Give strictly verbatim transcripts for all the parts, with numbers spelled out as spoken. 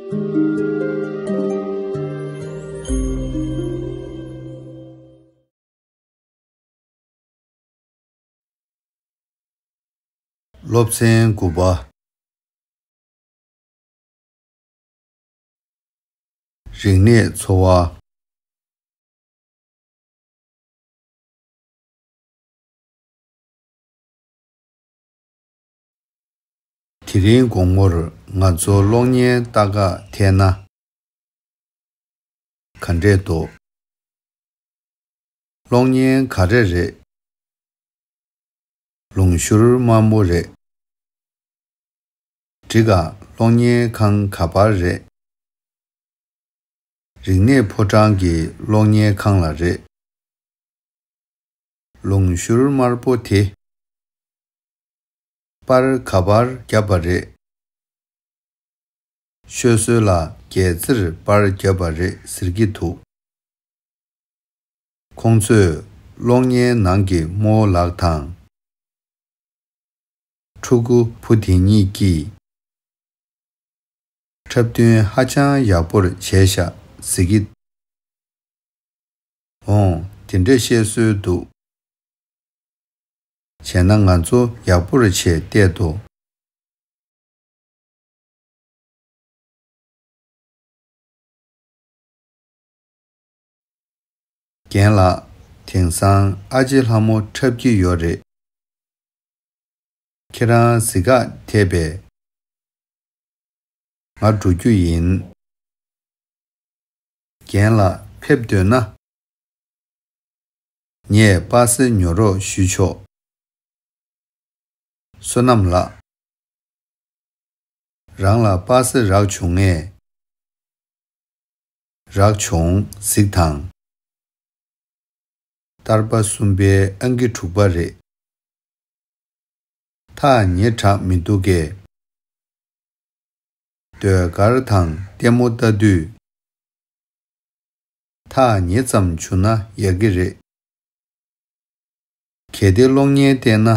སློབ་ཚན་དགུ་པ། རིག་གནས་འཚོ་བ། དེ་རིང་དགོང་མོར་ང་ཚོ་གློག་བརྙན་ལྟ་ག་ཐད་ན། ག་འདྲས་འདུག་གློག་བརྙན་ག་རེ་རེད། ལུང་ཤུར་དམར་མོ་རེད། འགྲིག་ག་གློག་བརྙན་ཁང་ག་པར་རེད། རིག་གནས་ཕོ་བྲང་གི་གློག་བརྙན་ཁང་ལ་རེད། ལུང་ཤུར་དམར་པོ་དེ། པར་ག་པར་བརྒྱབ་པ་རེད། ཤོད་སྲོལ་ལ་སྒལ་ཚིར་པར་བརྒྱབ་པ་རེད་ཟེར་གྱི་འདུག་ཁོང་ཚོས་གློག་བརྙན་ནང་གི་རྨོ་ལགས་དང་། ཕྲུ་གུ་བུ་དེ་གཉིས་ཀྱིས། འཁྲབ་སྟོན་ཧ་ཅང་ཡག་པོར་བྱས་ཤག་ཟེར་གྱི། འོང་། དེ་འདྲས་བཤད་སྲོལ་འདུག་བྱས་ན་ང་ཚོ་ཡག་པོར་བྱས་བལྟས་ཏོ། རྒན་ལགས། དེང་སང་ཨ་ཅེ་ལྷ་མོ་འཁྲབ་ཀྱི་ཡོད་རེད། ཁྱེད་རང་གཟིགས་ག་ཐད་པས། ང་འགྲོ་རྒྱུ་ཡིན། རྒན་ལགས་ཕེབས་འདོད་ན། ངས་པ་སེ་ཉོ་རོགས་ཞུས་ཆོག་བསོད་ནམས་ལགས། རང་ལ་པ་སེ་རག་བྱུང་ངས། རག་བྱུང་གཟིགས་དང་། བསྟར་པ་གསུམ་པའི་ཨང་ཀི་དྲུག་པ་རེད། ཐག་ཉེ་དྲགས་མི་འདུག་གས། ཟློས་གར་དང་ལྟད་མོ་ལྟ་དུས། ཐག་ཉེ་ཙམ་བྱུང་ན་ཡག་གི་རེད། གལ་ཏེ་གློག་བརྙན་བལྟས་ན།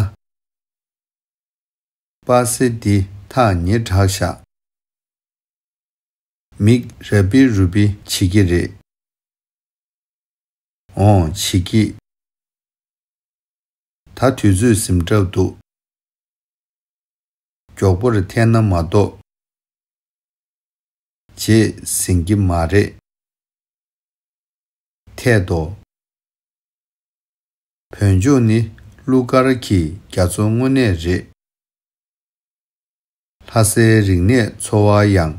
པ་སེ་འདི་ཐག་ཉེ་དྲགས་ཤག་མིག་ར་པི་རུ་པི་བྱེད་ཀྱི་རེད། འོང་། བྱེད་ཀྱི། ད་དུས་ཚོད་ཟིན་གྲབས་འདུག་མགྱོགས་པོར་འཐེན་ན་མ་གཏོགས། རྗེས་ཟིན་གྱི་མ་རེད། འཐད་དོ། བོད་ལྗོངས་ནི་གླུ་གར་གྱི་རྒྱ་མཚོ་དངོས་གནས་རེད། ལྷ་སའི་རིག་གནས་འཚོ་བ་ཡང་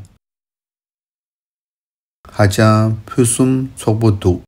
ཧ་ཅང་ཕུན་སུམ་ཚོགས་པོ་འདུག